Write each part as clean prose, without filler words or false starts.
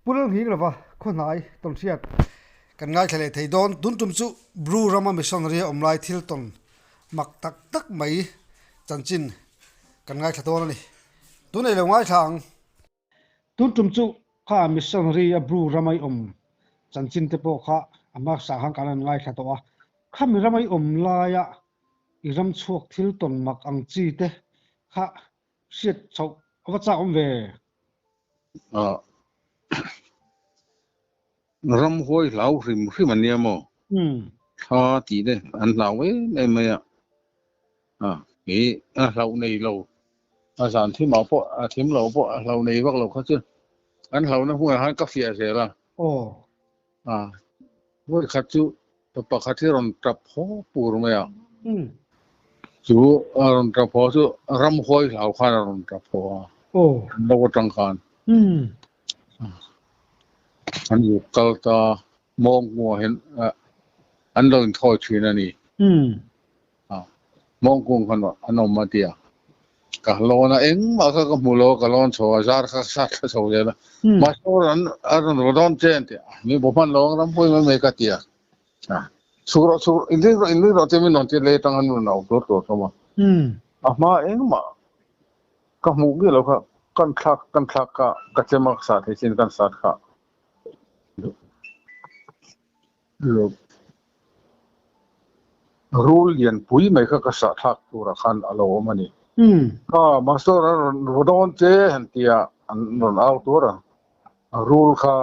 Pu Lalnghing lova khaw hnai tawnhriat kan ngaithla leh thei dawn. Tun tum chu Bru rama missionary a awm lai thil tawn mak tak tak mai chanchin kan ngaithla dawn a ni. Tun ei lo ngaithla ang. Tun tum chu kha missionary a Bru rama i awm chanchin te pawh kha a hmasa khan kan han ngaithla tawh a. Khami rama i awm laia i ram chhuak thil tawn mak ang chi te kha hriat chhoh a va chak awm ve. Ram huai hlau hrim hrim an nia maw? Thla tih te an hlau em em mai a. Kei a hlauh nei lo, a zan thim ah pawh a thim lo pawh a hlauh nei vak lo kha chu an hlauhna hmunah khan ka fiah zel a. Vawi khat chu pa pakhat hi rawn tap haw pur mai a. Chu a rawn tap haw chu ramhuai hlau khan a rawn tap haw a. An lo atang khan. An zuk kal ta mawngkua hian an lo inthawi thin a ni. Mawngkung khan an awm a tia. Ka lawn a, engmah kha ka hmu lo a, ka lawn chho a, zar kha ka sat thla chho zel a. Mahse an a rawn raw dawn che an ti a, mi bo hman lo ang ram pawhin mai mai ka ti a. Chhuk rawh chhuk rawh, inring rawh inring rawh tia min rawn ti a, lei atang an rawn au tuar tuar hlawm a. A hma engmah ka hmuh miah lo kha, kan thlak kan thlak kha ka chem a, ka sah thei chin kan sat kha. Rul lian pui mai kha ka sah thlak turah khan a lo awm a ni. Kha Master a rawn raw dawn che han tia an rawn au tur a, rul kha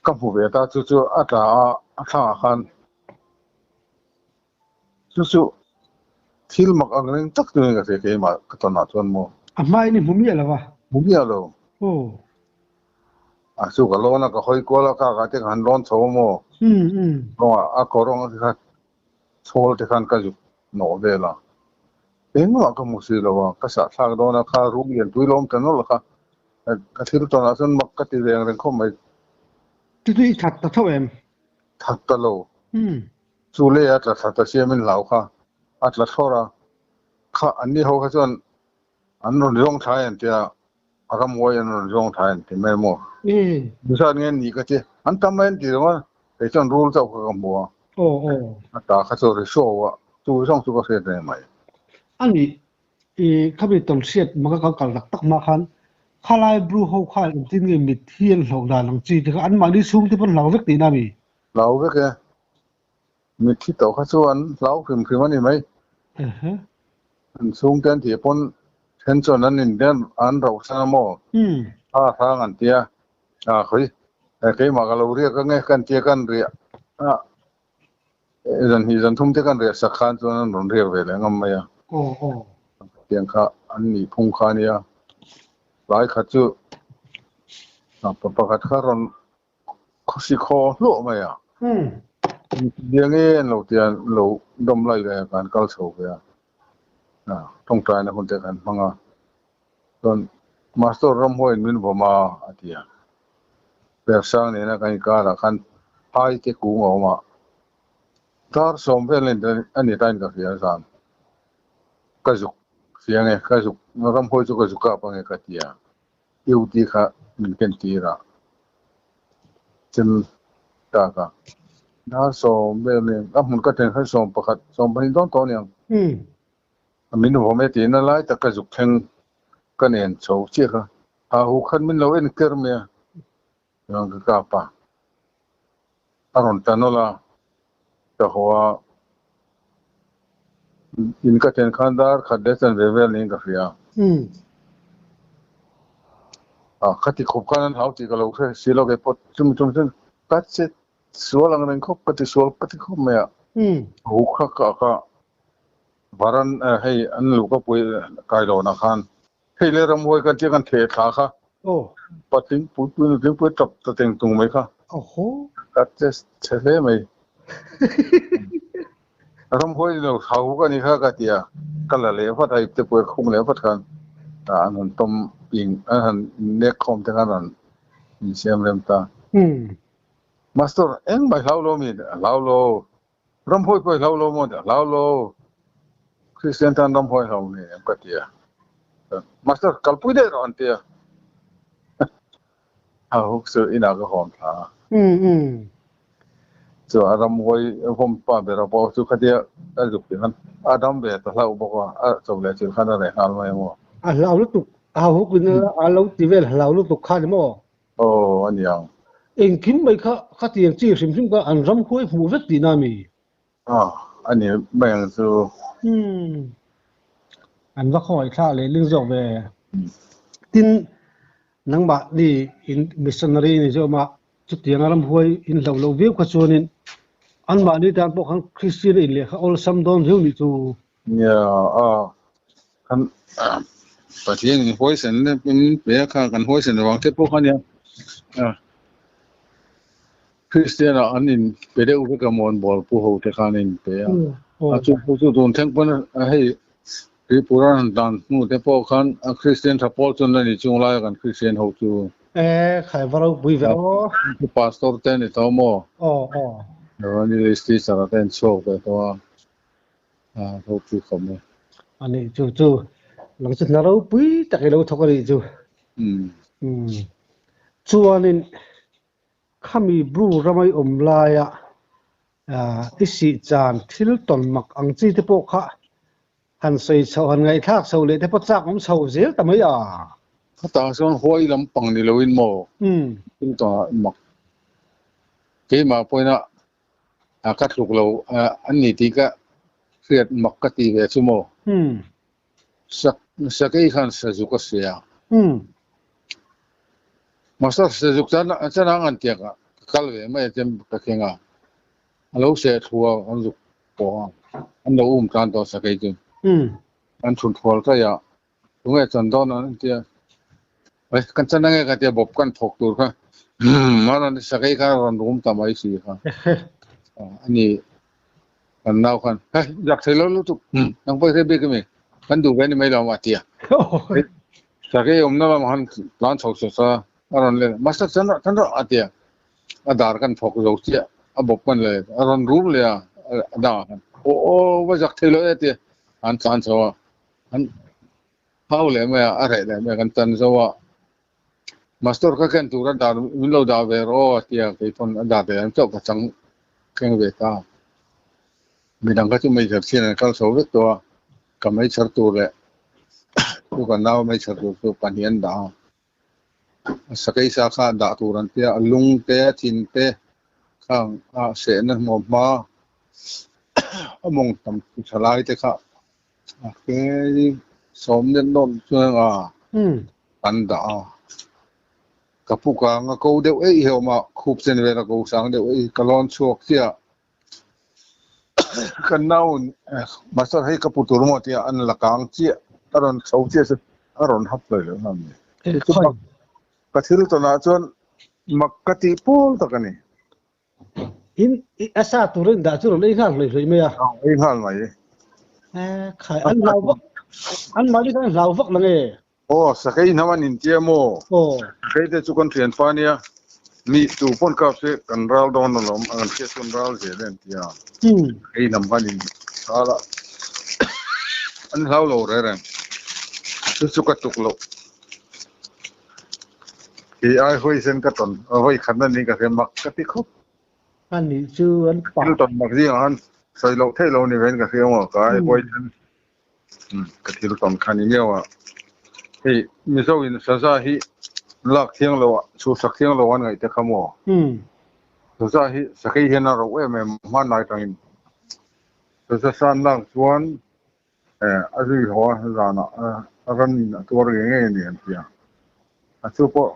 ka hmu ve ta chu chu a tla a, a thlangah khan chu chu thil mak ang reng tak chu ka hria keimah ka tawnah chuan maw. A hmain i hmu miah lo a. Hmu miah lo. A chu ka lawn a, ka hawi kual a, kaka te ka han lawn chho a maw? Kawngah a kawrawng te kha chhawl te khan ka zuk nawh vel a, engmah ka hmu si lo a, ka sah thlak dawn a, kha rum lian pui lawm ta nawlh kha, ka thil tawnah chuan mak ka ti reng reng khawp mai. Chu chu i that ta tho em? That ta lo. Chu lei a tla thla ta siamin hlau kha a tla thlawr a, kha anni ho kha chuan An rawn zawng thlai an tia, a ramhuai an rawn zawng thlai an ti mai maw? Nizan nge ni ka ti, an tam mai an ti lo a, kei chuan rul chauh kha ka hmu a. A ta kha chu ri show a, chu zawng chu ka hriat reng mai. A nih, i khami tawnhriat maka kan kal tak tak hma khan khalai Bru ho khan engtin nge mitthi an hlauh dan ang chi te kha anmahni chhungte pawn hlau vek tihna a mi? Hlau vek e. Mitthi tawh kha chu an hlau hrim hrim a ni mai. An chhungte an tih pawn then chuan an in den an rauh san a maw? A hrang an tia. A khawi keimah ka lo riak ange kan tia kan riah a zan hnih zan thum te kan riah sak khan chuan an rawn riak ve leh ngam mai a. Tiang kha an nih phung kha a nia. Tlai khat chu pa pakhat kha rawn Khawsi khaw hluah mai a. Bia nge an lo tia lo dawm lai ve a kan kal chho ve a. Tawngtaina hun te kan hmang a. Chuan Master Ramhuaiin min vawm a a ti a. Persang nena kan inkarah khan phai te kung a awm a. Dar sawm vel a ni tain ka hria zan. Ka zuk hria nge ka zuk Ramhuai chu ka zuk kap ange ka ti a. Duty kha min ken tir a, chem tak a, dar sawm vel nen a hmun ka then khan 11, 12 dawn tawh aniang. Min vawm e tiin a lai tak ka zuk thleng ka nen chho chiah kha, ha hu khan min lo en ker mai a, chuan ka kap a, a rawn ta nawlh a, ka haw a, in ka then khan dar khat leh chanve vel niin ka hria. A khati khawp khan an hlau tih ka lo hre si lo kei pawh chumi tum chuan ka che sual ang reng khawp ka ti sual ka ti khawp mai a. Hu kha ka ka varan hei an luh ka pui kailawnah khan Hei le ramhuai kan tia kan theh thla kha. Patling pui pui nutling pui tap ta teng tung mai kha. Ka che chhe hle mai. Ramhuai lo thau ka ni kha ka tia ka la leh vat a ipte pui khung leh vat khan an han tawm ping an han nek khawm te khan an insiam rem ta. Master engmah i hlau lo mi? A hlau lo. Ramhuai pawh i hlau lo maw? A hlau lo. Kristian tan ramhuai hlau ni em ka ti a. Master kalpui daih rawh an ti a. Hauhuk chu inah ka hawn thla a. Um um. Chu a ramhuai vawm pa ber a pawh chu khatia a zuk tih khan a dam ve ta hlauh bawk a, a cho leh thil khan a reh nghal mai ang aw. A hlau lutuk, a hauhuk in a lo ti vel hlau lutuk kha ni maw? Aw a ni ang. Engkim mai kha khatiang chi hrim hrim kha an ramhuai hmuh vek tihna a mi? Aw a ni mai ang chu. Umm. An va khawngaih thlak leh ling zawk ve. Tin, nangmah ni in missionary ni zawk mah chutianga ramhuai in hloh loh viau kha chuanin anmahni tan pawh khan Kristian a inlehkha awlsam dawn viau nih chu. Nia, a kan Pathian in huaisen in pe a kha kan huaisen vang te pawh kha nia. Kristian ah an in pe deuh vek a mawn bawl pu ho te khan in pe a. A chu pawh chu tun thleng pawn hei Tripura han dan hnu te pawh khan a Kristian tha pawl chuan la ni chung lai a kan Kristian ho chu. E khai va ropui ve aw. Pastor te ni tawh maw? Aw aw. Evangelist teacher te an chhuak ve tawh a. A ropui khawp mai. A nih chu chu nang chu hna ropui tak i lo thawk a nih chu. Umm. Umm. Chuanin Khami Bru ramai awm laia i sih chan thil tawn mak ang chi te pawh kha han sawi chhoh, han ngaihthlak chhoh leh te pawh chak awm chho zel ta mai a. Khatah chuan huai lampang ni loin maw thil tawn mak keimah pawhin a ka tluk lo an ni tih ka hriat mak ka ti ve chu maw. Sakei khan sazuk a sia. Master sazuk chan chan ang an tiak a ka kal ve mai a chem ka kheng a. A lo seh thu a an zuk pawh a. An lo um tlan tawh sakei chu. An thun thual taih a. Tunge chan dawn an tia. Ai kan chan ange ka tia bawp kan thawk tur kha. A rawn sakei kha a rawn rum ta mai si kha. Ani Kan nau khan, Hei, zak thei lo lutuk, nang pawh i hre bik a mi? Kan duh ve ni mai lo a ti a. Sakei awmna lamah khan tlan chho sa sa a rawn let a, Master chan rawh, chan rawh a ti a. A dar kan thawk zo chiah, a bawp kan leh a rawn rum leh a, a dangah khan, Aw aw, va zak thei lo e a ti a. An tlan chho a, an hau leh mai a, a reh leh mai a, kan chan zo a. Master ka ken tura dar min lo dah ve rawh aw a ti a, kei pawn a dar leh ang chauh ka chang keng ve ta. Midang kha chu meichher chhian an kal chho vek tawh a, ka meichher tur leh chu ka nau meichher tur chu pahnih an dah a. A sakei sa kha dah tur an tia, a lung te, a thin te khang a sehna hmuam hma a mawng tam tha lai te kha A kei sawm nen nawm chuan a an dah a, ka pu kang a ko deuh eih hi a awm a, khup chen vel a ko sang deuh eih hi ka lawn chhuak chiah a, ka nau master hei ka pu tur maw tia an la kang chiah a rawn chho chiah chu a rawn hap hlei lo hlawm ni. Ka thil tawnah chuan mak ka tih pawl tak a ni. In a sa tur in dah chu rawn ei nghal hlui hlui mai a. Ei nghal mai. Eh, khai an hlau vak an mahni khan an hlau vak lang e. Aw, sakei hnam an intia maw? Aw. Sakei te chu kan thian fa nia. Mi tu pawn kap se kan ral dawn alawm, an hriat chuan ral zel e an tia. Sakei hnam khan in ral a, an hlau lo reng reng. Chu chu ka tuk loh. Kei ai hawi sen ka tawn a hawi khat na niin ka hria mak ka ti khawp. A nih chu an pa. Thil tawn mak zingah khan sawi loh theih lo ni vein ka hria maw ka ai hawi sen ka thil tawn kha ni miau a. Hei Mizo in saza hi lak thiang lo ah chhuhsak thiang lo an ngaih te kha maw. Saza hi sakei hian a roh em em hmanlai tangin saza san lak chuan A zui haw a zanah a ran in a tuar ngei ngei a ni an ti a. A chu pawh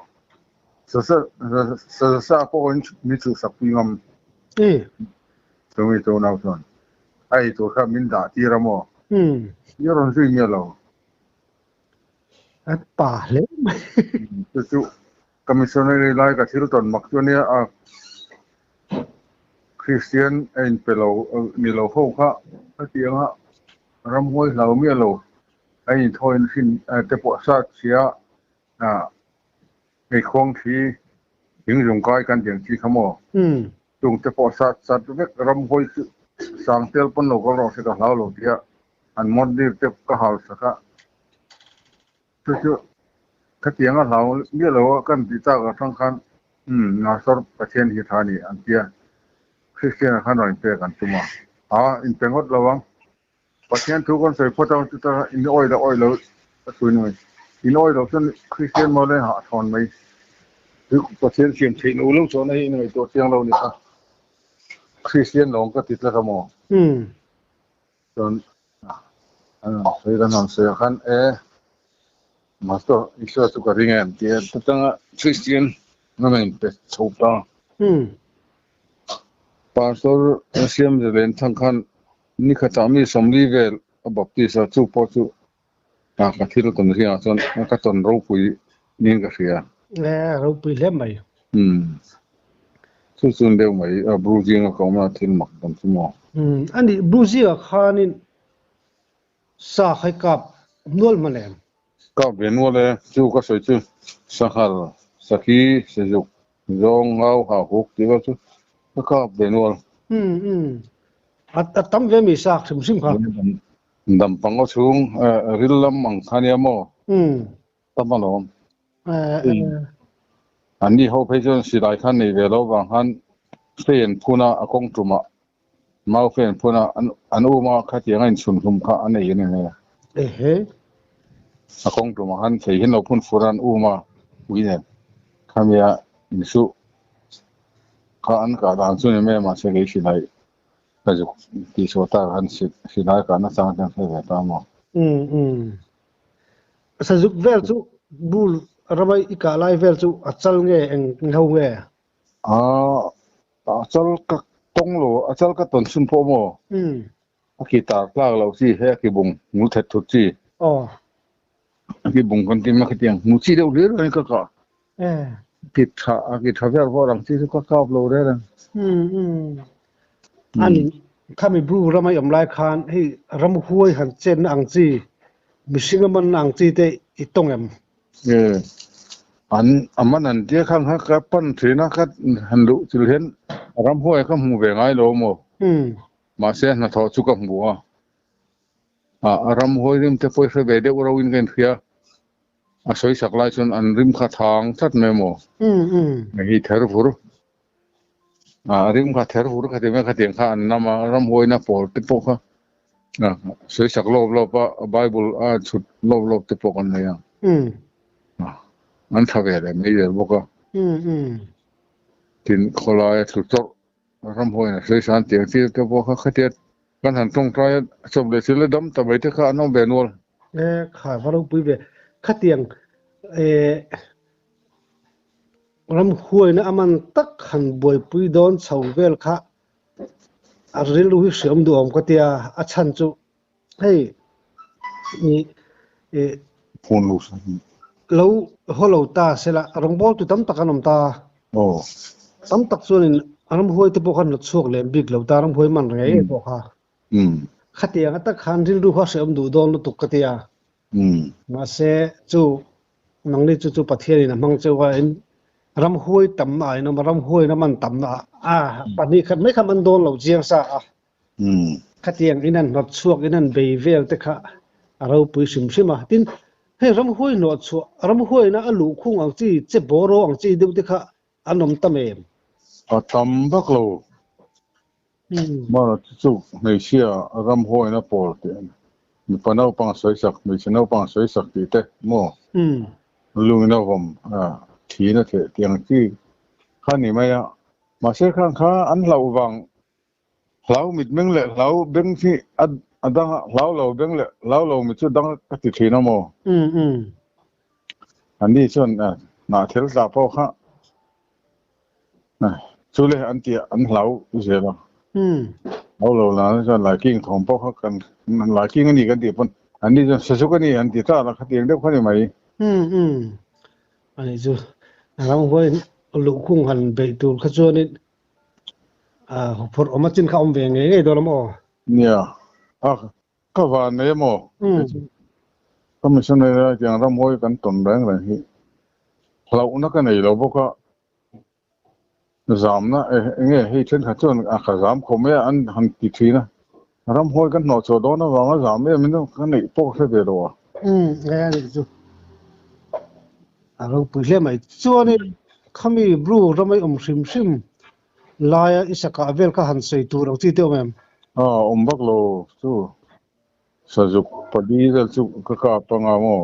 saza pawh in min chhuhsak pui ngam. Chumi chu nau chuan a ei tur kha min dah tir a maw? I rawn zui miah lo. A pa hle mai. Chu chu ka missionary lai ka thil tawn mak chu ania a Kristian a inpe lo ni lo ho kha hetianga ramhuai hlau miah lo a inthawi hrin te pawh sat sia hei khuang thli thing zung kai kan tih ang chi kha maw chung te pawh sat sat vek ramhuai chu sang tel pawn lo kal rawh se ka hlau lo tia an mandir te ka hal sak a. Chu chu khatiang a hlau miah lo a kan tih tak atang khan. Umm Pastor Pathian hi tha a ni an tia Kristian ah khan rawn inpek an tum a, aa inpe ngawt lo ang. Pathian thu kan sawi phawt ang chuta in awi lo awi lo ka sawi ni mai. In awi lo chuan Kristian maw leng hah thawn mai. Pathian siam theih loh lo chuan hei in ngaihtuah chiang lo ni kha. Kristian lawng ka ti tlat a maw? Chuan an rawn sawi kan rawn sawi ah khan e Master Isua chu ka ring em tia chutanga Kristian an rawn inpe chho ta. Pastor Siamzelen thang khan Ni khatah mi 40 vel a baptist a, chu pawh chu a ka thil tawn zingah chuan ka tawn ropui niin ka hria. E, ropui hle mai. Umm, chu chuan deuh mai a Bru zinga ka awm a, thil mak tam chu maw. Umm, a nih Bru zingah khanin sa khai kap nual hman em? Kap ve nual e, chu ka sawi chu sanghal, sakhi, sezuk, Zawng ngau ha huk tih vel chu ka kap ve nual. Umm umm. A a tam ve mi sak hrim hrim kha. Dam pang aw chhung ril lam ang kha nia maw? Umm. Tam alawm. An ni ho phei chuan silai khan nei ve lo vang khan fei an phun a, a kawng tumah mau fei an phun a, an um a khatiang a inchhun hlum kha a nei a ni mai a. Ehe. A kawng tumah khan fei hi an lo phun fur a, an um a ui nen. Khamia insuh kha an kah dan chu ni mai a, mahse kei silai ka zuk tih chhuah tak khan silai kah nachang te an hre ve ta maw? Umm umm. Sazuk vel chu bul rama i kah lai vel chu a chal nge eng ho nge? Aa a chal ka tawng lo, a chal ka tawn chhun pawh maw? Umm. A ki tar tlak lo chi he a ki bung ngul that thut chi. Aw. A ki bung kan tim a khitiang hmu chi deuh hlir reng ka kah. Eh. Ki tha a ki tha vel vawr ang chi chu ka kap lo reng reng. Um um. Ani khami bru rama i awm lai khan hei ramhuai han chenna ang chi mihring a manna ang chi te i tawng em? Eh. An a man an tia khan kha ka pan thin a ka han luh chil hian ramhuai ka hmu ve ngai lo maw? Um. Mahse hnathawh chu ka hmu a. A ramhuai rim te pawh i hre ve deuh rauh in ka inhria. A sawi sak lai chuan an rim kha thang tlat mai maw? Hei hi ther vur. A rim kha ther vur kha ti mai khatiang kha an nam a, ramhuaina pawl te pawh kha sawi sak lawp lawp a, Bible a chhut lawp lawp te pawh kan nei a. An tha ve leh mai zel bawk a. Tin, khawlaia thlu chawrh Ramhuaiin a sawi san tiang thil te pawh kha khatia kan han tawngtai a chawp leh thil a dam ta mai te kha an awm ve nual. E kha va ropui ve. Khatiang e ramhuaina a man tak han buaipui dawn chho vel kha a rilru hi hriam duhawm ka tia a chhan chu hei i e Phone lo lo haw lo ta sela rawngbawltu tam tak an awm ta. Aw. Tam tak chuanin ramhuai te pawh khan la chhuak lem bik lo ta ramhuai man reng ngei pawh kha. Khatiang a tak khan rilru kha hrehawm duh dawn lutuk ka tia. Mahse chu nangni chu chu Pathianin a hmang cheu a in ramhuai tamna ah in awm a ramhuain a man tamna ah a pahnih khat mai kha man dawn lo chiang sa a. Khatiang in an hnawt chhuak in an bei vel te kha a ropui hrim hrim a. Tin, hei ramhuai hnawh chhuah, ramhuaina a luh khung ang chi, che bawraw ang chi deuh te kha an awm tam em? A tam vak lo. Mara chu chu hmeichhia ramhuaina pawl tih a ni. Mipa naupang sawi sak, hmeichhe naupang sawi sak tih te maw? Lungin a vawm thin a theh tih ang chi kha a ni mai a. Mahse khang kha an hlauh vang Hlau mitmeng leh hlau beng hi a dang a, hlau lo beng leh hlau lo mit chu dang ka ti thin a maw? Anni chuan hnah thil tla pawh kha chu le an ti an hlau zel a. Hlau lo la chuan laiking thawm pawh kha kan laiking a ni kan tih pawn anni chuan sazuk a ni an ti ta la khatiang deuh kha ni mai. Ani chu ramhuai luhkhung han beih tur kha chuanin Phurh awm a chin kha awm ve ngei ngei dawn a maw? Nia, a ka van nei a maw? Ka missionary lai tiang ramhuai kan tawn reng reng hi hlauhna ka nei lo bawk a, zamna enge hei thenkhat chuan a ka zam khawp mai a an han ti thin a, ramhuai kan hnawh chhuah dawn avanga zam em in ka neih pawh ka hre ve lo a. Umm, e a nih chu. A ropui hle mai. Chuanin. Khami Bru ramei awm hrim hrim laia i sakah vel kha han sawi tur ang chi te awm em? A awm vak lo chu. Sazuk pali vel chu ka kap anga maw?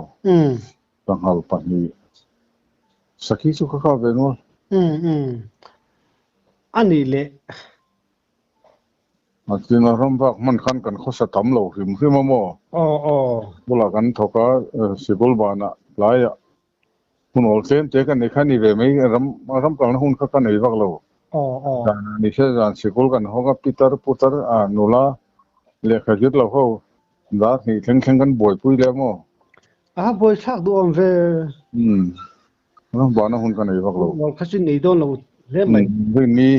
Sanghal pahnih. Sakhi chu ka kap ve nual. A nih leh. A tin a ram vak hman khan kan khawsa tam lo hrim hrim a maw? Aw aw. Bulah kan thawk a, sikul banah tlaiah hun awl tlem te ka nei kha ni ve mai, ram ram kalna hun kha ka nei vak lo. Aw aw. Zanah ni se zan sikul kan hawng a, pitar putar a nula lehkha zir lo ho dar hnih thleng thleng kan buaipui leh maw? A buaithlak duh awm ve. Umm ram vahna hun ka nei vak lo. Hun awl kha chu nei dawn lo hle mai. Rinni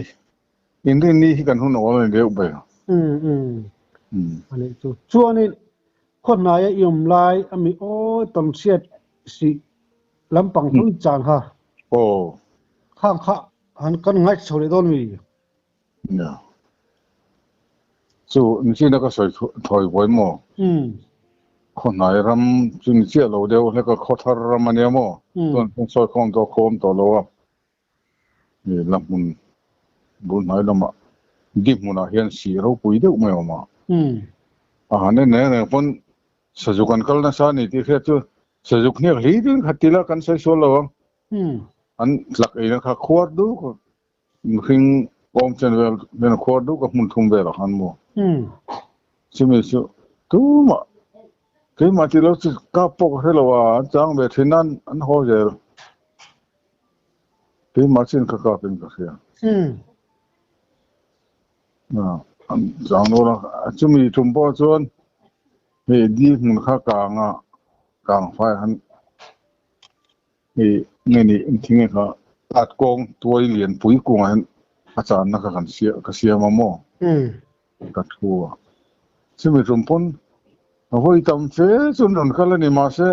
Inrinni hi kan hun awl a ni deuh ber. Umm umm a nih chu. Chuanin khawhnaia i awm lai a mi awi tam hriat sih lampang tho i chan kha. Aw. Khang kha han kan ngaithla chho leh dawn mi? Nia. Chu nichina ka sawi thawi buai maw? Umm. Khawhnai ram chu ni chiah lo deuh hlek a, khawthar ram a nia maw? Chuan kan sawi khawm tawh khawm tawh lo a. He la hmun bul hnai lamah di hmunah hian sih ropui deuh mai a awm a. A han en reng reng pawn sazuk an kal nasa a ni tih hriat chu sazuk hniak hli deuhin khat tila kan sawi sual lo ang. An tlak eina kha khuar duk a, mihring awm chen vel hian a khuar duk a hmun thum velah khan maw. Chumi chu tumah keimah tih loh chu kap pawh ka hre lo a, an chang ve thin a an haw zel. Keimah chin ka kap in ka hria. Chang dawn a, chumi tum pawh chuan hei di hmun kha kang a, kang fai han hei nge ni engthing nge kha tat kawng tuai lian pui kungah hian a channa kha kan siam ka siam a maw ka thu a. Chumi tum pawn a vawi tam fe chuan rawn kal a ni mahse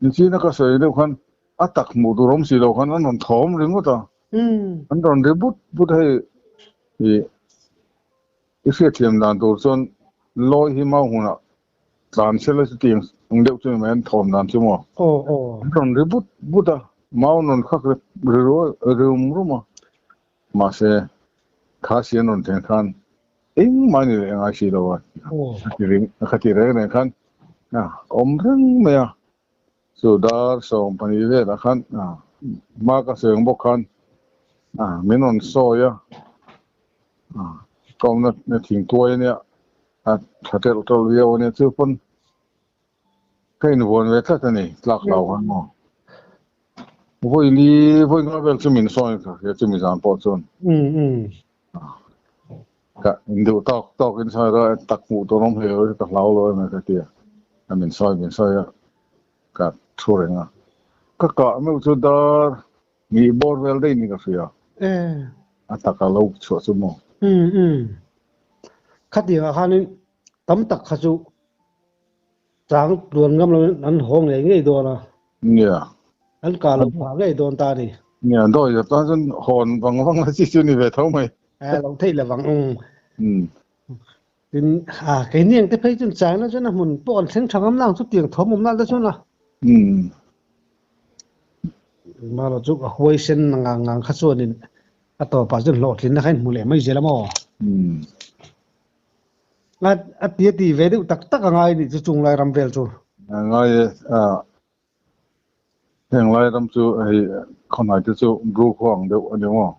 Nichina ka sawi deuh khan a tak hmuh tur awm si lo khan an rawn thawm ringawt a, an rawn ri but but hei i i hriatthiam dan tur chuan lawi hi mau hunah tlan sela chutiang ang deuh chu ni mai an thawm dan chu maw. An rawn ri but but a, mau an rawn khak ri rual rum rum a, mahse kha si an rawn thlen khan Engmah a ni leh ngai si lo a, a kha ti reng reng khan a awm reng mai a, chu dar 12 velah khan hma ka sawi ang bawk khan min rawn sawi a, ka awmna thingtuai a nia, a tha telh telh viau a nia, chu pawn Ka invuan ve tlat a ni, tlak lo khan maw. Vawi li, vawi nga vel chu min sawi ka hria chumi zan pawh chuan. Ka induh tawk tawk in sawi rawh tak hmuh tur awm hlei lo hi ka hlau lo em ka ti a. A min sawi min sawi a, ka thu reng a. Ka kah meuh chu dar hnih bawr vel daih ni ka hria. A taka lo chhuah chu maw. Khatiangah khanin tam tak kha chu Chang tluan ngam lo in an haw ngei ngei dawn a. Nia. An kah loh phah ngei dawn ta a ni. Nia, dawi zet tan chuan hawn vang vang la chi chu ni ve tho mai. A lo theih lo vang. Umm. Tin, a keini ang te phei chuan China chuan a hmun pawh an thleng tha ngam nang chu tiang thawm awm nal te chuan a. Umm. Engmah chu a huaisen ngang ngang kha chuanin a tawpah chuan hlawhtlinna kha in hmu leh mai zel a maw? Umm. A ti a ti ve deuh tak tak a ngai nih chu chung lai ram vel chu. A ngai e, a heng lai ram chu hei khawnai te chu Bru khaw ang deuh a ni maw?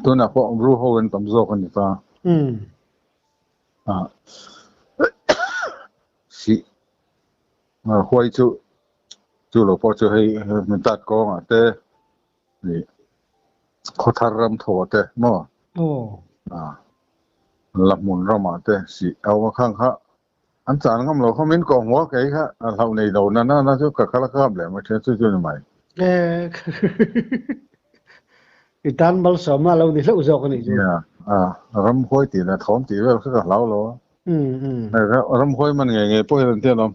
Tunah pawh Bru ho in tam zawk a ni ta. A si huai chu chu lo pawh chu hei min tat kawngah te Ih khawthar ram tho ah te maw? Aw. La hmun ramah te sih a awm a khang kha an chan ngam lo kha min kawh hmuh a kei kha a hlauh nei lo na na chu ka kal a kap leh mai thin a chu chu ni mai. I tan malsawmna a lo ni hlauh zawk a nih chu. Nia, a ramhuai tih leh thawm tih vel kha ka hlau lo a. Ramhuai man ngei ngei pawh hian an ti alawm.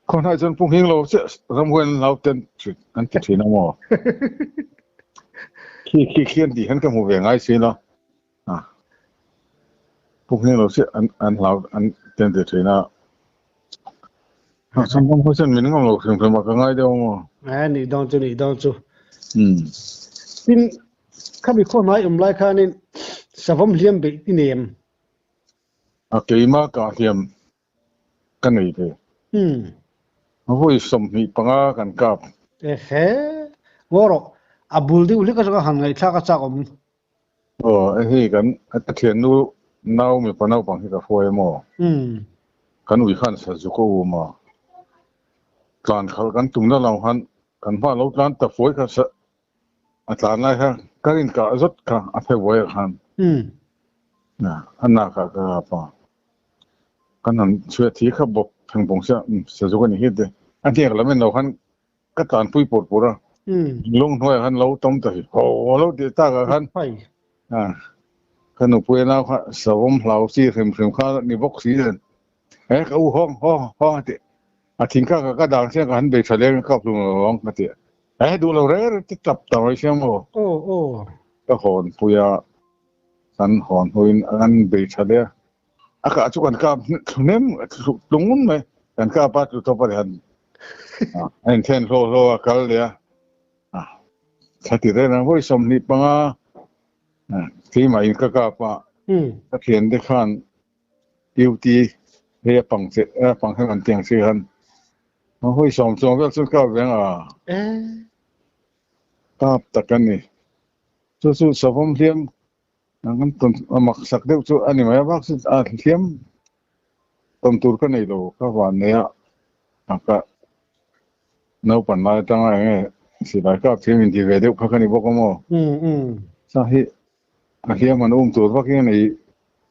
Khawnhai chuan pu nghing lo chiah ramhuai an hlau ten an ti thin a maw? Khi khi khi an tih hian ka hmu ve ngai si lo. Pu nghing lo chiah an an hlau an ti an ti thin a. Chuan ramhuai chuan min ngam lo hrim hrim a ka ngai deuh a maw? A nih dawn chu nih dawn chu. Tin, khami khaw hnai awm lai khanin savawm hliam beih i nei em? A keimah kah hliam ka nei ve. Vawi 25 kan kap. Ehe, ngaw rawh, a bul deuh hlek atanga han ngaihthlak a chak awm. Aw, hei kan ka thiannu nau mipa naupang hi ka hruai a maw? Kan ui khan sa zuk a um a, tlan khalh kan tumna lam khan kan hma lo tlan ta fuai kha sa a tlan lai kha ka rin kah zawt kha a phe buai ah khan a nak ah ka kap a, kan han chhuia thi kha bawk thengpawng sia sa zuk a ni hi te a hniak lam en lo khan Ka tlanpui pur pur a, lung hnuaiah khan lo tawm ta hi haw lo tih tak ah khan ka nupui nau kha savawm hlau chi hrim hrim kha ni bawk si nen he ka u hawng hawng hawng a ti a thing kha ka dang chiang ka han bei tha leng ka hlum lo ang ka ti he duh lo reng reng ti tap ta mai sia maw ka hawn pui a kan hawn hnuin an bei tha leh a A kah chu kan kap hnem tlung ngun mai. Kan kap a tlu tawp a han a inthen hlaw hlaw a kal leh a. Thla ti reng reng vawi 25 keimah in ka kap a. Ka thian te khan duty hei a pang che a pang hian an tiang si khan vawi sawm chuang vel chu kap ve ang a. Kap tak a ni. Chu chu savawm hliam Kan tawn a mak sak deuh chu a ni mai a, bak chu a hliam tawn tur ka nei lo ka van nei a, a ka naupan lai atanga eng nge silai kap thiam inti ve deuh kha ka ni bawk a maw? Sa hi a hliam han um tur vak hi a nei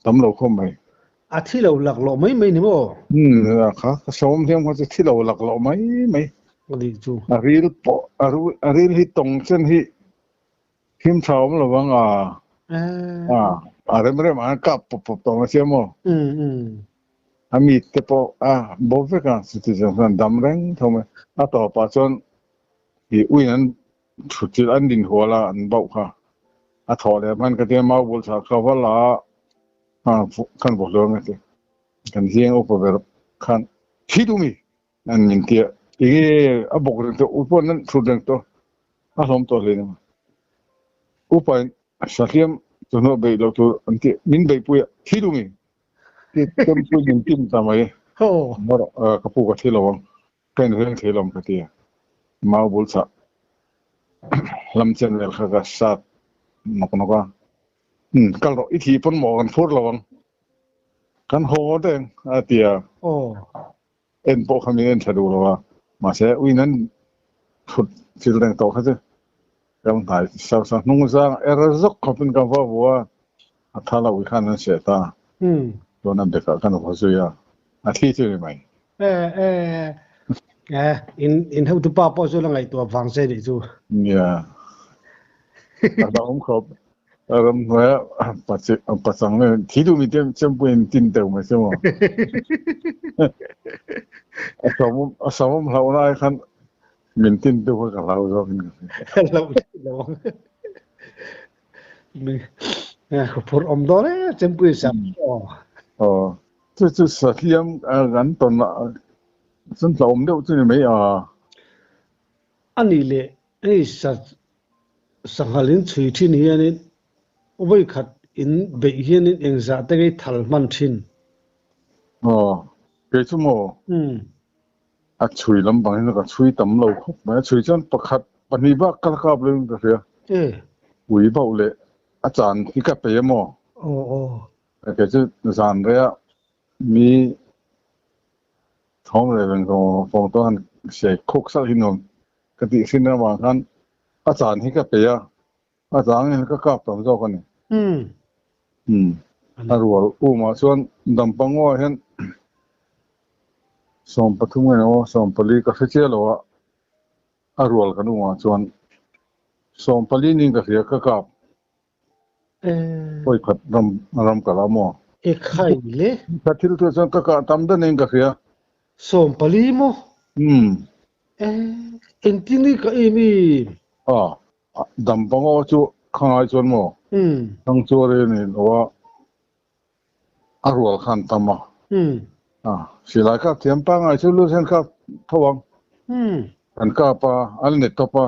tam lo khawp mai. A thi lo laklawh mai mai ni maw? Kha ka sawm hliam kha chu thi lo laklawh mai mai. A nih chu. A ril pawh a ril hi tawng chen hi Him tha awm lo vang a. A a rem rem an kap pawp pawp tawh mai sia maw. A mi te pawh a bo vek a chuti zawng chuan dam reng tho mai. A tawpah chuan ih uin an thut chilh an din hual a an bauh kha. A thawh leh hman ka tia mau bul chah ka va la a khan vaw hluang a ti. Kan zing upa ber khan thi duh mi An min tia enge a bawk reng tawh u pawn an thut reng tawh a hlawm tawh hle ni. Upa in sahliam chawhnuah beih loh tur an ti min beihpui a thi dum i ti tempui min tin ta mai ka pu ka thi lo ang ka inveng thei lo ang ka ti a mau bul chah lam chen vel kha ka sat nawk nawk a kal rawh i thih pawn maw kan phur lo ang kan haw reng a ti a. En pawh kha min en tha duh lo a, mahse uin an thut thil reng tawh kha chu ka hnai sau sau hnung zang er zawk khawpin ka va vu a, a tha lo khan an seh ta chuan a bekah khan a va zui a, a thi chu ni mai. E e e in in hotu pa pawh chu la ngaihtuah vang che nih chu. Nia a hlauhawm khawp. Ram hnuaia pachang le thi duhmi chempuin tin teu mai si maw. A samum hlau lai khan min tin tu kha ka hlau zawk in ka hlau lo. Phur om dawn e chempui sam. Oh chu chu sahliam kan ton chun tlawm deuh chu ni mai a. Ani le hei sa Sanghal in chhui thin hianin vawi khat in beih hianin engzah te ngei thal hman thin. Aw, kei chu maw? A chhui lam bang hian ka chhui tam lo khawp mai. A chhui chuan pakhat pahnih bak ka la kap lo in ka hria. Ui bauh leh a chan hi ka pe emaw? Aw aw. Kei chu zan reia mi thawm leh reng fawng tawh han siai khuk salh hi nuam Ka tih hrin avang khan a chan hi ka pe a, a chang hian ka kap tam zawk a ni. Umm. A rual umah chuan Dampangaw ah hian 13 nge aw 14 ka hre chiah lo a, a rual kan umah chuan 14 ning ka hria ka kap. Pawi khat ram ram ka la maw? E khai le. Ka thil thu chuan ka kah tam dan in ka hria. 14 maw? Umm. E engtin i ka em i? A dam pangaw chu khangai chuan maw? Umm. Thang chu a rei ni lo a, a rual khan tam a. Umm. A silai kap thiam pangai chu lu hian kap tho ang. Umm. Kan kap a, an let tawp a.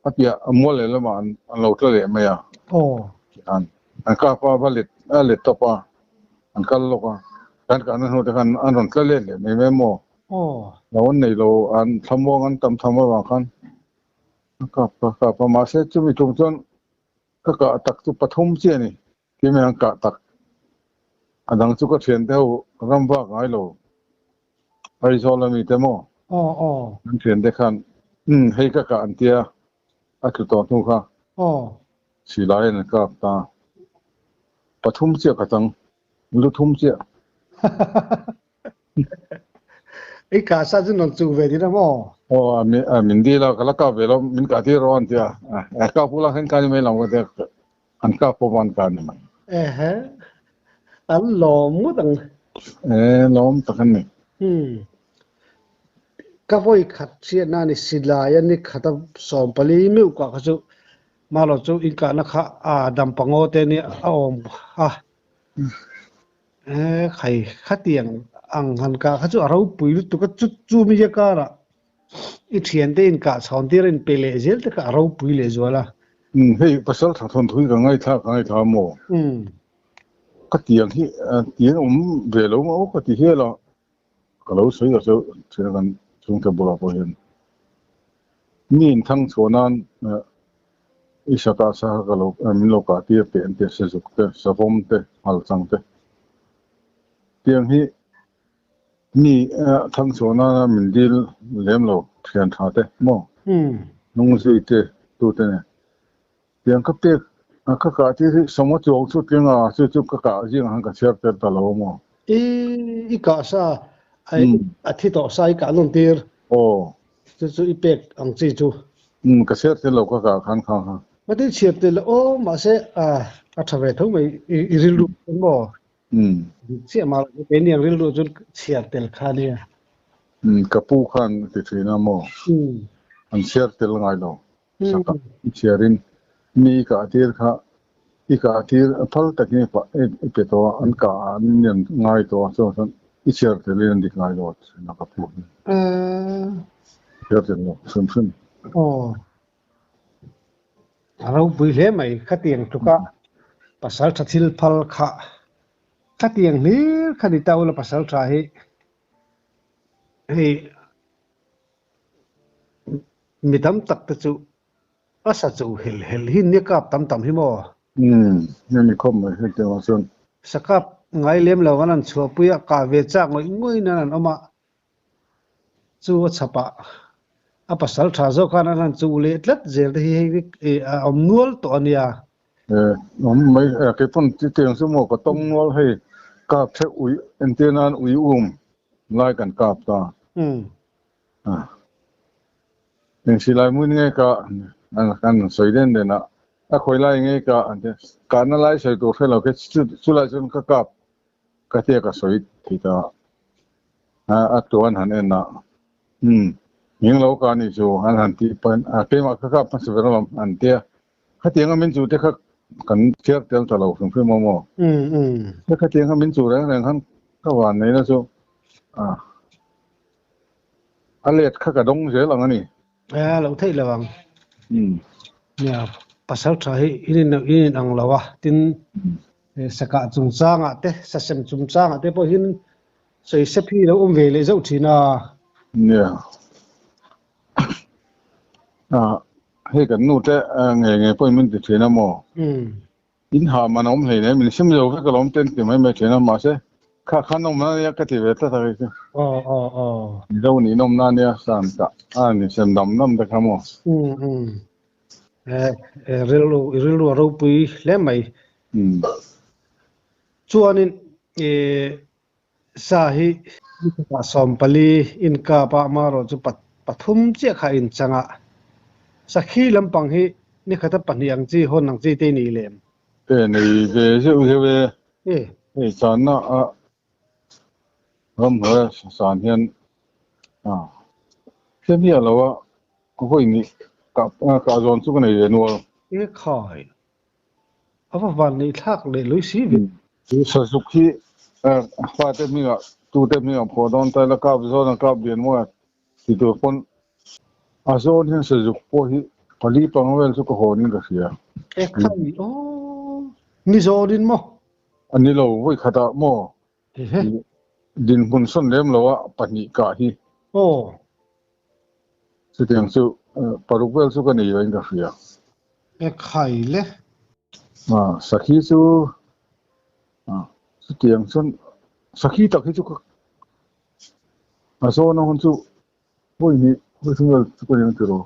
A piah mual leh lamah an an lo tla leh mai a. Aw. An an kap a va let a let tawp a, an kal lawk a. Kan kahna hnu te khan an rawn tla let leh mai mai maw? Aw. Lo an nei lo, an thlamuang an tam tham avang khan a kap ka kap a. Mahse chumi tum chuan ka kah tak chu pathum chiah a ni. Keimah an kah tak a dang chu ka thiante ho ram vak ngai lo. Aizawl ami te maw? Aw aw. Kan thiante khan umm hei ka kah an tia a tlu tawh hnu kha. Aw. Silai an kap ta. Pathum chiah ka chang. Lu thum chiah. I kah sa chu nawn chu ve ding a maw? Aw a min dil a ka la kap ve lo min kah tir rawh an tia. A kap ula khan ka ni mai lo ka tia an kap pawh an kah ni mai. Ehe an lawm ngawt ang. E lawm tak an ni. Umm ka vawi khat hriatna a ni silai a ni khat a 14 meuh kah kha chu malo chu inkahna kha a dam pangaw te nia a awm a. E khai khatiang ang han kah kha chu a ropui lutuk a chu chu mi karah i thiante in kah chhawn tir a in pe leh zel te kha a ropui leh zual a. Umm hei pasal tha thawn thui ka ngaithla ka ngaithla maw? Umm. Ka tiang hi tiang awm ve lo maw ka ti hial a, ka lo sawi ta chauh thin a kan chhungte bulah pawh hian mi in thang chhuah nan i sa kah sa kha ka lo min lo kah tir teh an ti a, sazuk te, savawm te, nghalchang te tiang hi mi thang chhuah nana min dil lem lo thian tha te maw hnungzui te tute nen. Tiang ka pek ka kah tir hi sawma chuang chu tling a, chu chu ka kah zingah khan ka chhiar tel ta lo maw? I i kah sa ai a thi tawh sa i kah nawn tir. Aw. Chu chu i pek ang chi chu. Umm ka chhiar tel lo ka kah khan kha kha. Mate chhiar tel lo aw mahse a a tha ve tho mai i i rilru chuan maw? Umm. Dik chiah mah lo keini ang rilru chuan chhiar tel kha nia. Umm ka pu khan a ti thin a maw? Umm. An chhiar tel ngai lo. Saka i chhiarin mi i kah tir kha i kah tir phal takin i pe tawh a, an kah ah an inian ngai tawh a, chuan chuan i chhiar telin an dik ngai lo a thin a ka pu hi. Chhiar tel lo hrim hrim. Aw. A ropui hle mai khatiang tluka pasal tha thil phal kha khatiang hlir kha ni ta ula pasal tha hi hei Mi tam tak te chu a sa chu hel hel hi nia kap tam tam hi maw? Umm, hemi khawp mai hei te ah chuan. Sa kap ngai lem lo an an chhuahpui a, kah ve chak ngawih ngawih in an an awm a, chu a chhap ah a pasal tha zawk khan an han chuh leh tlat zel te hi hei a awm nual tawh a nia. Eh, awm mai, kei pawn chutiang chu maw ka tawng nual hei kap theuh ui entir nan ui um lai kan kap ta. Umm. Eng silai hmun nge ka kan sawi den den a, a khawi lai nge ka an ti a, kahna lai sawi tur hre lo kha chu lai chuan ka kap ka tia ka sawi thei ta a, a tuan han en a, umm hming lo ka nih chu an han tih pahin a keimah ka kap hmasa ber alawm an ti a, khatianga min chu te kha kan chhiar tel ta lo hrim hrim awm aw. Khatianga min chu reng reng khan ka van neihna chu a. A let kha ka dawng zel ang a ni. A lo theih lo ang. Nia, pasal tha hi in in in in ang lo a, tin sakah chungchangah te, sasem chungchangah te pawh hian sawi sep hi lo awm ve leh zauh thin a. Nia. A, hei kan nu te nge nge pawhin min ti thin a maw? In ha man a awm hlei nei, min sim zo vek alawm te an ti mai mai thin a, mahse kha khan awmna ania ka ti ve tlat a kei chu. Aw aw aw. Mizo nih nawmna ania san kah a ni sem dam dam te kha maw. Umm umm. Eh rilru i rilru a ropui hle mai. Umm. Chuanin eh sa hi nikhatah 14 inkap a, amaherawh chu pathum chiah kha a inchang a. Sakhi lampang hi nikhata pahnih ang chi, hawn ang chi te i nei lem? E, nei ve zeuh zeuh e. Hei channa a ramhnuaia san hian a hre miah lo a, vawi nih kah zawn chu ka nei ve nual. E khai, A va van neih thlak leh lui si ve. Chu sazuk hi fate hmingah tute hmingah phuah dawn ta ila kap zawn a kap lian mawi a ti tur pawn a zawn hian sazuk pawh hi Pali panga vel chu ka hawnin ka hria. E khai aw. Ni zawnin maw? A ni lo, vawi khatah maw? Ehe. Dinhmun sawn lem lo a pahnih kah hi. Aw. Chutiang chu paruk vel chu ka nei lo in ka hria. E khai le. Sakhi chu chutiang chuan sakhi tak hi chu ka a zawna hun chu Pawi nih, pawi thum vel chu ka ni ang tiraw?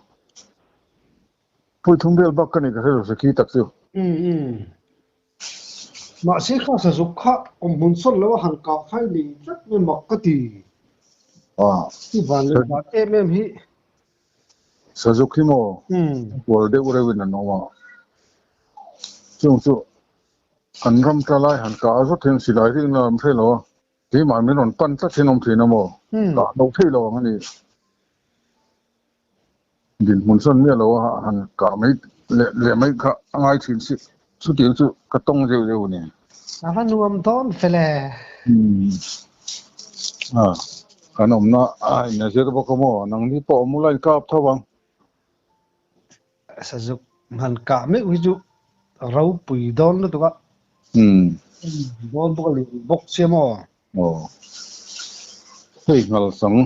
Pawi thum vel bak ka ni ka hre lo sakhi tak chu. Umm umm. Mahse kha sazuk kha awmhmun sawn lo a han kah khai nei tlat mai mak ka ti. Ah. I van leh dan em em hi. Sazuk hi maw? Umm. Kual deuh reuhin an awm a. Chung chu an ram tla lai han kah a zawt hian silai rinna an hre lo a. Keimah min rawn pan tlat hian awm thin a maw? Kah lo thei lo ang a ni. Dinhmun sawn miah lo a han kah mai leh leh mai kha a ngai thin si. Chutiang chu ka tawng zeuh zeuh a ni. A va nuam dawn fel e. A, kan awmna a in a zir bawk a maw? Nangni pawh awm ula in kap tho ang. Sazuk han kah meuh hi chu ropui dawn lutuk a. Dawn bawk a lian bawk sia maw? Aw. Hei nghal chang,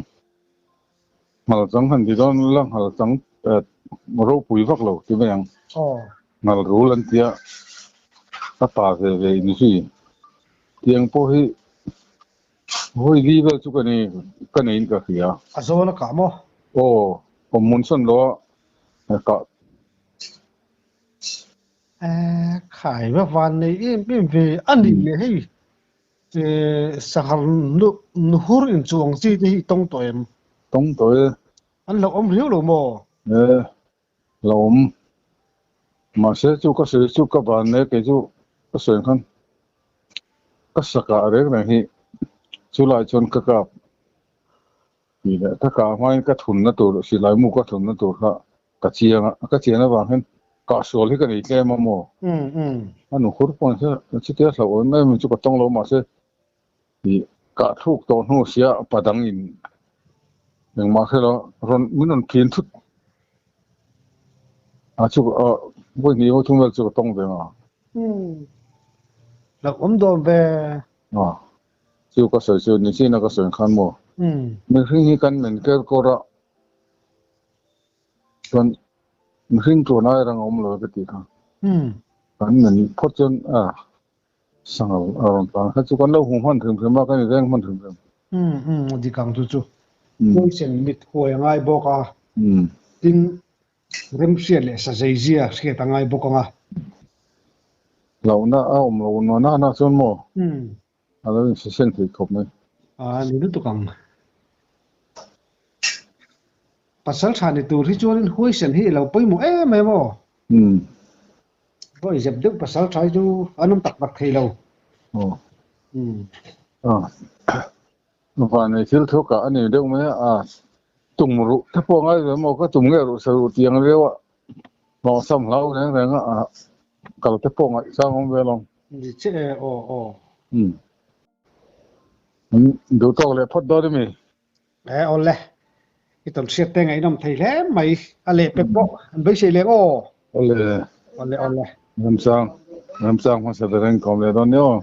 nghal chang han ti dawn la nghal chang ropui vak lo ti mai ang. Aw. Nghal rul an tia a pa ve ve in zui. Tiang pawh hi Hawi li vel chu ka nei ka neiin ka hria. A zawn a kah maw? Aw, awmhmun sawn lo a kah. Eh, khai va van nei em em ve a ni le hei eh sanghar nu nuhur in chuang chi te hi tawng tawh em? Tawng tawh e. An lo awm riau lo maw? Eh, lo awm. Mahse chu ka sawi chu ka van nei kei chu ka sawi ang khan ka sakah reng reng hi chu lai chuan ka kap tih leh ka kah hmain ka thunna tur silai mu ka thunna tur kha ka chiang a ka chian avang hian kahsual hi ka nei tlem a maw a nu hur pawh ni se chutia hlauhawm em em chu ka tawng lo mahse Ih kah thluk tawh hnu sia pa dang in engmah hre lo rawn min rawn thin thut a chu ah vawi hnih vawi thum vel chu ka tawng ve nga. Umm hlauh awm dawn ve. Ah chu ka sawi chu ni chin a ka sawi khan maw. Mihring hi kan men ker kawr a chuan mihring tun ai rang a awm lo ka tih kha. Kan men phawt chuan ah Sangal a rawn tlan kha chu kan lo hmu hman hrim hrim a, kan inveng hman hrim hrim. Umm umm a dik ang chu chu. Poison mit huai a ngai bawk a, tin remhriat leh sazeizia hriat a ngai bawk ang a. Hlauhna a awm lo na na na chuan maw? A lo insisen thei khawp mai. A ni lutuk ang. Pasal tha ni tur hi chuanin huaisen hi i lo pawimawh em em aw. Vawi zep deuh pasal tha hi chu an awm tak tak thei lo. Aw. Vanei thil thu kah a ni deuh mai a, a tum ruh te pawh ngai ve maw ka tum nge ruh sa ruh tiang riau a, hlawhchham hlau reng reng a, kal te pawh ngaihchang awm ve lo. Ni che e, aw aw. Duh tawk leh phawt dawn emi? E awle, i tawn hriat te ngaihnawm thei hle mai, a leh pek pawh an beisei leng aw. Awle. Awle awle. Ramsang, Ramsang hmasa ber a inkawm leh dawn nia aw.